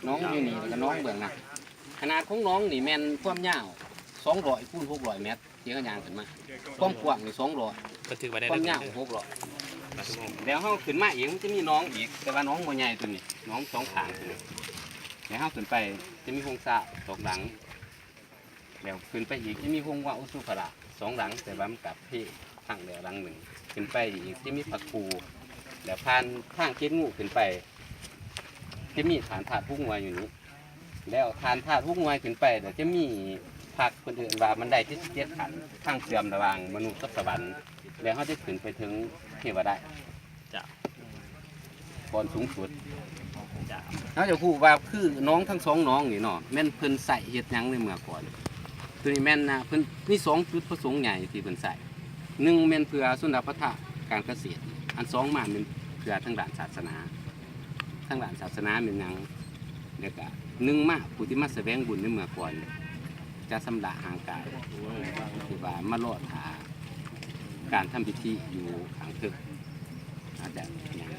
ໜອງຢູ່ນີ້ ແລ້ວກໍໜອງເບື້ອງນັ້ນ. ຂະໜາດຂອງໜອງນີ້ແມ່ນຄວາມຍາວສອງຮ້ອຍຄູນຫົກຮ້ອຍແມັດ ທີ່ເຮົາຍ່າງຂຶ້ນມາ. ຄວາມກວ້າງນີ້ສອງຮ້ອຍ ບັນທຶກໄວ້ໃນ ຄວາມຍາວຫົກຮ້ອຍ. ແລ້ວເຮົາຂຶ້ນມາອີກ ມັນຈະມີໜອງອີກ ແຕ່ວ່າໜອງບໍ່ໃຫຍ່ຕົວນີ້ ໜອງສອງຂ້າງຕົວນີ້. ແລ້ວເຮົາຂຶ້ນໄປຈະມີໂຮງຊາວສອງຫຼັງ. ແລ້ວຂຶ້ນໄປອີກຈະມີໂຮງງົວອຸສຸພະລາຊສອງຫຼັງ ແຕ່ວ່າມັນກະເພພັງແລ້ວຫຼັງໜຶ່ງ. ຂຶ້ນໄປອີກຈະມີພະຄູ ແລ້ວຜ່ານທາງເຈັດງູຂຶ້ນໄປ ຈະມີທ່ານທາດຫູງວຍຢູ່ນີ້. ແລ້ວທ່ານທາດຫູງວຍຂຶ້ນໄປ ແລ້ວຈະມີພັກ ເພິ່ນເອີ້ນວ່າບັນໄດເຈັດສິບເຈັດຂັ້ນ ທາງເຊື່ອມລະຫວ່າງມະນຸດກັບສະຫວັນ. ແລ້ວເຮົາຈະຂຶ້ນໄປເຖິງເທວະດາ ເຈົ້າ ບ່ອນສູງສຸດ. ເຈົ້າ ເຮົາຈະຮູ້ວ່າຄືໜອງທັງສອງໜອງນີ້ເນາະ ແມ່ນເພິ່ນໃຊ້ເຮັດຫຍັງໃນເມື່ອກ່ອນ. ໂຕນີ້ແມ່ນນະ ເພິ່ນມີສອງຈຸດປະສົງໃຫຍ່ທີ່ເພິ່ນໃຊ້. ໜຶ່ງແມ່ນເພື່ອຊົນລະປະທານການກະເສດ, ອັນສອງມາແມ່ນເພື່ອທາງດ້ານສາສະໜາ. ທາງດ້ານສາສະໜາແມ່ນຫຍັງ? ແລ້ວກະໜຶ່ງມາ ຜູ້ທີ່ມາສະແຫວງບຸນໃນເມື່ອກ່ອນ ຈະຊຳລະຮ່າງກາຍ ທີ່ວ່າມາລໍຖ້າການທຳພິທີຢູ່ຂ້າງເທິງ ອາດຈະຫຍັງ.